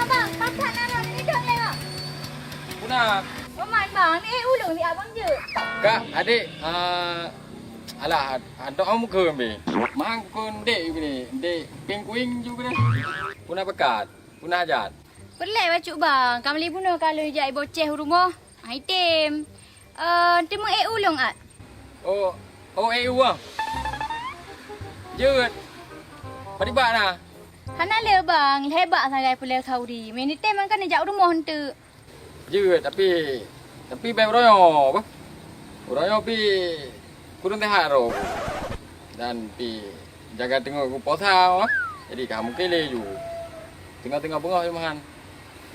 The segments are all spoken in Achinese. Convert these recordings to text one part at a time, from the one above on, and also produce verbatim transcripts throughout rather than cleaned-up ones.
Bang, pakat na ngon ni dong lewat. Puna. Oman bang, ni ulung di abang je. Kak, adik, ah, alah, antok kamu ke ambil. Mang kon dek ni, dek ping kuing juga ni. Puna pekat, puna hajat. Perleh bacut bang, ka meli bunoe ka lôn jak iboceh u rumoh. Hai tem. Eh, teuma eh ulong at. Oh, oh eh uang. Jeuet. Padibak na. Hana le bang, lhebak sagai pulai khauri. Meni tem kan jak u rumoh enteuk. Jeuet tapi tapi bai uroyo bah. Uroyo pi kurang tehat ro. Dan pi jaga teungoh ku posa bah. Jadi ka mungkin le ju. Tengah-tengah bengah je mahan.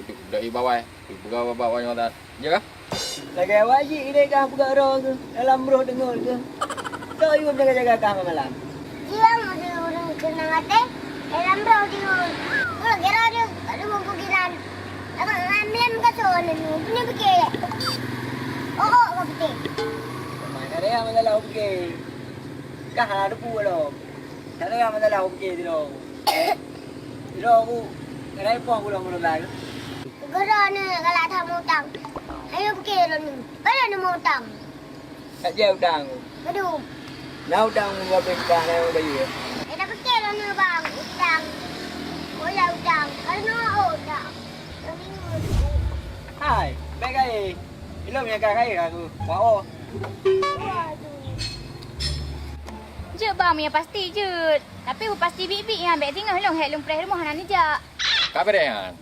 Kudu dai bawai, kudu peugah bak awak nyoe that. Ya kah? Lagèe awak jih idéh kah peugah droe keuh, dalam broh deungon keuh. Soe yuem jaga-jaga kah malam? Jiang di ureueng keunong até, dalam broh di ureueng. Keuh gira deuh, kat lubong kukilan. Agak ngamlem ka soe nenu, punya pikir. Oh, oh, ka beutôi. Mai ka dia masalah pikir. Kah hana depu lom. Ka dia masalah pikir tu lom. Sidroe ku, kadai poh ku lôn meureubai. Geuh droeneuh galak that meu-utang. Ayo pike droeneuh, padahai neuh meu-utang. That jai utang ku. Aduh. Na utang ku habéh ka na nyang bayeue. Eh, tapike droeneuh bang, utang. Oh ya utang, keunoe utang. Hai, bèk kayèe. Ilôn nyang ka kayèe aku. Waoh. Waduh. Jeuet bang, meunyo pasti jeuet. Tapi beu pasti biet-biet nyan, bèk singoh lôn hék lôn preh rumoh hana neujak. Ka beureh nyan.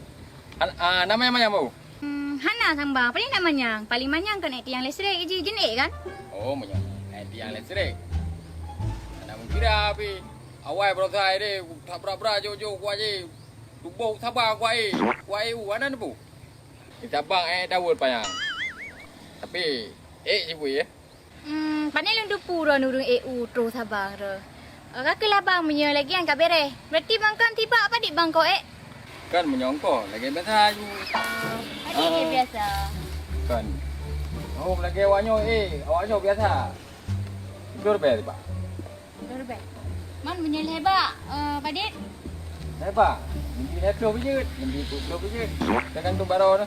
An-, a, na manyang-manyang beu? Hmm, hana sang bang. Paléng na manyang. Paléng manyang kon ék tiang listrik jih, jeuet ék kan? Oh, manyang ék tiang listrik. Hana meukira pih. Awai baroesa deh, that brat-brat jok-jok kuat jih. Tuboh saba kuat ék. Kuat ék u, hana neupeu. Di tabang ék daun panyang. Tapi ék jih beu ya. Hmm, pane lôn teupeue droeneuh ureueng ék u troh sabang droe. Ka keuh lah bang, meunyoe lagèe nyan ka beureh. Berarti bang kon sibak padit bang ko ék? Kan meunyoe ko lagèe biasa ju. Padit lagèe biasa. Kan. Oh, lagèe awak nyoe ék, awak nyoe biasa. Dua ribèe sibak. Dua ribèe. Man meunyoe lhèe bak, eh, padit? Lhèe bak. Leubèh lhèe ploh pih jeuet, leubèh peuet ploh pih jeuet. Teugantung baroe tu.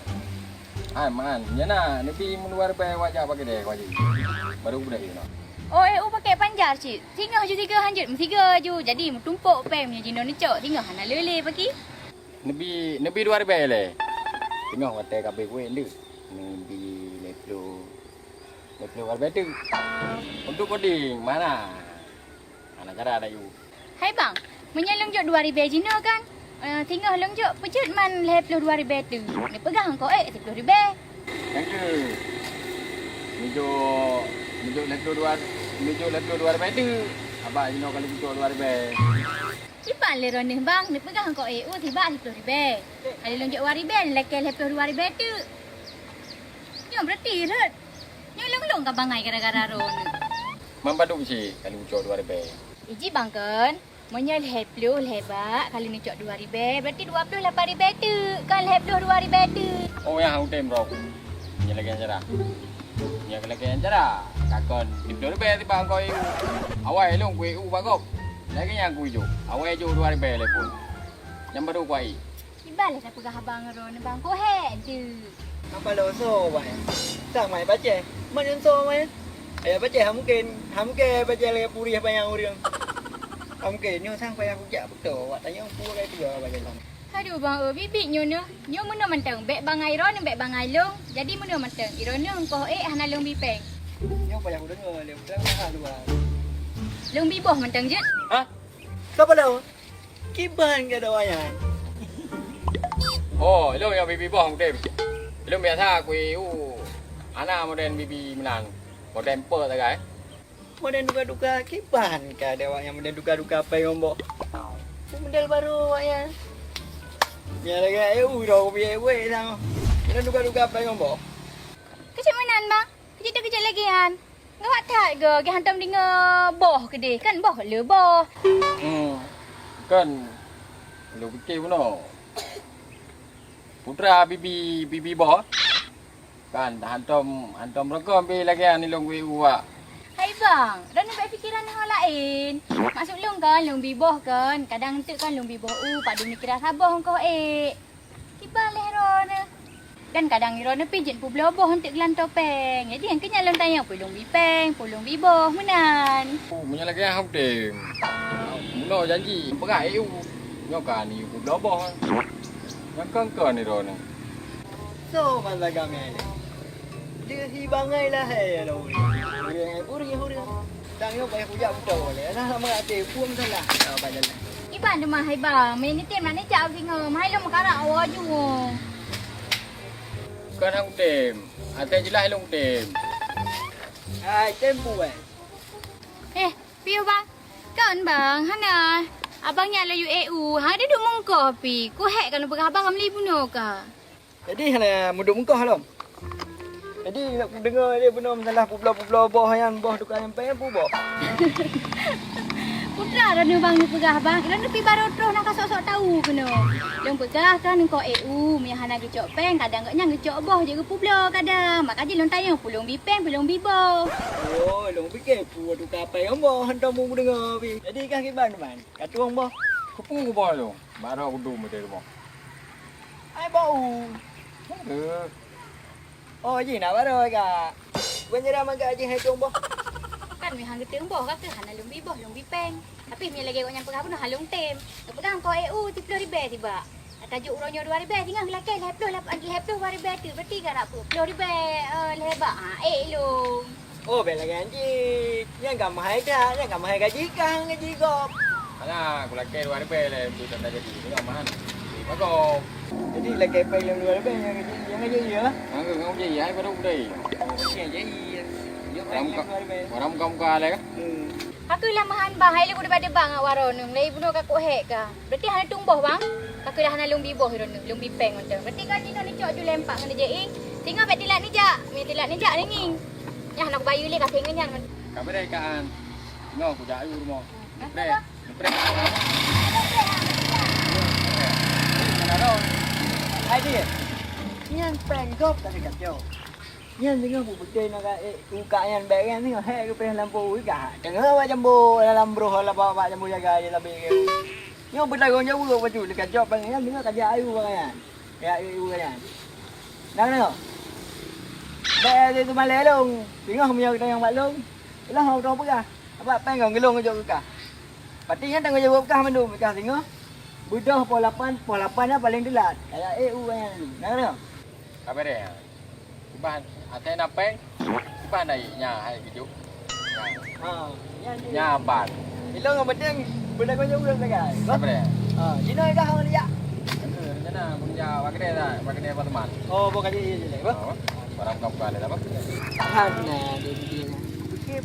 Ai man, nyan na, neubri meudua ribèe wajak bak keudè wajak. Baru budak ié na. Oh, eh, u pakai panjar cit. Singoh ju sigoe hanjeuet meusigoe ju. Jadi meutumpok péng meunyoe jinoe neucok, singoh hana le-le paki. Neubri, neubri dua ribèe lé. Singoh watèe ka abéh kuéh lé. Neubri lhèe ploh, lhèe ploh dua ribèe teuk. Untuk kodeng, mana? Hana cara dah yue. Hai bang, meunyoe lôn jok dua ribèe jinoe kan, eh, singoh lôn jok peujeuet man lhèe ploh dua ribèe teuk. Neupeugah angko ék siploh ribèe. Nyang keu, meujok, meujok lhèe ploh dua, meujok lhèe ploh dua ribèe teuk. Abak jinoe ka lôn jok dua ribèe. Iban lé droeneuh bang, neupeugah angko ék u sibak siploh ribèe. Kali lôn jok dua ribèe, lakèe lhèe ploh dua ribèe teuk. Nyoe berarti rhot. Nyoe lôn-lôn ka bangai gara-gara droeneuh. Man padum cit ka lôn cok dua ribèe. Iji bang kon, meunyoe lhèe ploh lhèe bak ka lôn cok dua ribèe, berarti dua ploh lapan ribèe teuk, kon lhèe ploh dua ribèe teuk. Oh, nyang han kutem droe. Nyan lagèe nyan cara. Nyan lagèe nyan cara. Ka kon siploh ribèe sibak angko ék u. Awai lôn kuék u bak gob. Lagèe nyan kuijok. Awai jok dua ribèe lé phon. Nyan baru kuai. Iban lé tapeugah abang droeneuh bang, ko hék deuh. Apa lo so, wai? Sang mai pacé. Man nyan so, wai? Ayah pacé, ha mungkin. Ha mungkin pacé lé purih panyang ureueng. Ha mungkin, nyoe sang payah kujak beutôi. Wak tanyong pue kai tiga bak jalan. Aduh, bang, eh, biet-biet nyoe neuh. Nyoe meunoe mantong. Bèk bangai droeneuh, bèk bangai lôn. Jadi meunoe mantong. Droeneuh engkoh ék hana lôn bi péng. Nyoe payah kudeungoe lé, utang mahal luwa. Lôn bi boh mantong jeuet. Hah? Sapa lo? Kiban ka doa nyan. Oh, ilôn nyang bibi boh mungken. Ilôn biasa kui u. Hana modern bibi meunan. Modern pe sagai. Modern duka-duka kiban ka doa nyan modern duka-duka pai ngon boh. Model baru awak nyan. Nyan lagèe ayo u dah kopi ayo weh sama. Modern duka-duka pai ngon boh. Keucik meunan, bang. Keucik dah keucik lagi, han. Ngawat that ke, ke hantom deungoe boh keudeh. Kan boh le boh. Hmm. Kan. Lu pikir bunoe. Putra bibi, bibi boh. Kan hantom, hantom rokok ambil lagi ni long wei uwak. Hai bang, dah nampak pikiran hal lain. Maksud long kan, long bi boh kan. Kadang entuk kan long bi boh u, padu mikir saboh engkau eh. Tiba lé droeneuh. Dan kadang droeneuh pih jeuet peubloe boh untuk geulantoe péng. Jadi nyang keu nyan lôn tanyong peue lôn bi péng, peue lôn bi boh meunan. Oh, meunyoe lagèe nyan han kutem. Meunoe janji peugah A U. Nyoe ka neuyue peubloe boh. Nyang kon-kon droeneuh. Soe masa gamé lé? Deuh hi bangai lahé ya Allah. Ureueng, ureueng, ureueng. Tang nyoe payah kujak beutôi lé. Nah, lama até pun salah. Sabar jalan. Iban teuma hai bang, meuneutém nak neujak singoh, meuhai lôn meukarak awak ju. Kon han kutem. Até jeulaih lôn kutem. Hai, tem buet. Eh, piôh bang. Kon bang, hana. Abang nyan laju A U, hana duek meungkoh pi. Kuhek ka neupeugah abang ka meuli bunoe ka. Jadi hana meuduek meungkoh lom. Jadi nak kudeungoe dia bunoe meusalah peubloe-peubloe boh nyan, boh tukang nyan péng peue boh. Putra droeneuh bang neupeugah bang, droeneuh pi barô troh na ka sok-sok tahu keunoe. Lôn peugah kan engkau A U, meunyo hana geucok péng, kadang gobnyan geucok boh jeuet geupeubloe kadang. Maka jih lôn tanyong peue lôn bi péng, peue lôn bi boh. Oh, lôn pike peue tukang péng ngon boh, hantom meudeungoe pi. Jadi kah kiban teuma, ka tueng boh. Keupeue boh lôn? Barô kudum di rumoh. Ai bau. Heuh. Oh, jih na barô ka. Beunjara mangga jih hai tueng boh. Kan meuhang geutueng boh ka keuh hana lôn bi boh, lôn bi péng. Tapi meunyo lagèe gobnyan peugah bunoe hana lôn tem. Geupeugah engkau A U siplôh ribèe tibak. Tajok uroe nyoe dua ribèe, singoh geulakèe lhèe plôh, lhèe plôh dua ribèe teuk. Berarti ka rap peuet plôh ribèe, eh, lhèe bak. Ha, eh, lôn. Oh, bèk lagèe nyan jih. Nyan ka meuhai that, nyan ka meuhai gaji kah, gaji gob. Alah, kulakèe dua ribèe lé, beutôi that jadi. Singoh meuhan. Bagoe. Jadi lakèe péng lôn dua ribèe nyang gaji, nyang gaji ya? Ngan, ngan gaji ya, baru budai. Oh, berarti nyang jadi ya. Dia péng lôn dua ribèe. Barang muka-muka lé kah? Hmm. Ka keuh lah meuhan bang, hai lé kudebat-debat ngon waroe neuh, lé bunoe ka kuhek ka. Berarti hana tueng boh bang? Ka keuh lah hana lôn bi boh droeneuh, lôn bi péng mantong. Berarti ka jinoe neucok ju lé empat ngon J I. Singoh bèk teulat neujak, meunyo teulat neujak neungieng. Nyan hana kubayeue lé ka seng ngon nyan. Ka beureh ka an. Singoh kujak ayue rumoh. Neupreh. Neupreh. Hai dia. Nyan péng gob ka dekat jauh. Nyan singoh beubeutôi na ka, eh, uka nyan bèk nyan singoh hek geupreh lampu uka. Teungoh bak jambo dalam broh la bak jambo jaga je labe ke. Nyoe beutanggong jaweueb bacut dekat jaweueb bangai nyan singoh ka jak ayue bangai nyan. Jak ayue bangai nyan. Nang nyoe. Bèk tu malèe lôn. Singoh meunyoe tanyong bak lôn. Lah mau teupeugah. Abak péng kong geulong jok keu kah. Pati nyan tanggong jaweueb kah mandum kah singoh. Beudoh poh lapan, poh lapan nyan paleng teulat. Kaya eh u nyan. Nang nyoe. Ka beureh. Bah, asai na péng, bah na nya hai keujuk. Ha, nya ban. Ilong yang penting benda kau jauh dah sagai. Apa dia? Ha, jinoe dah orang dia. Rencana pun ya bak kedai dah, bak kedai apartemen. Oh, bukan dia je leh, bah. Barang kau buka dah apa? Tahan nah dia dia. Fikir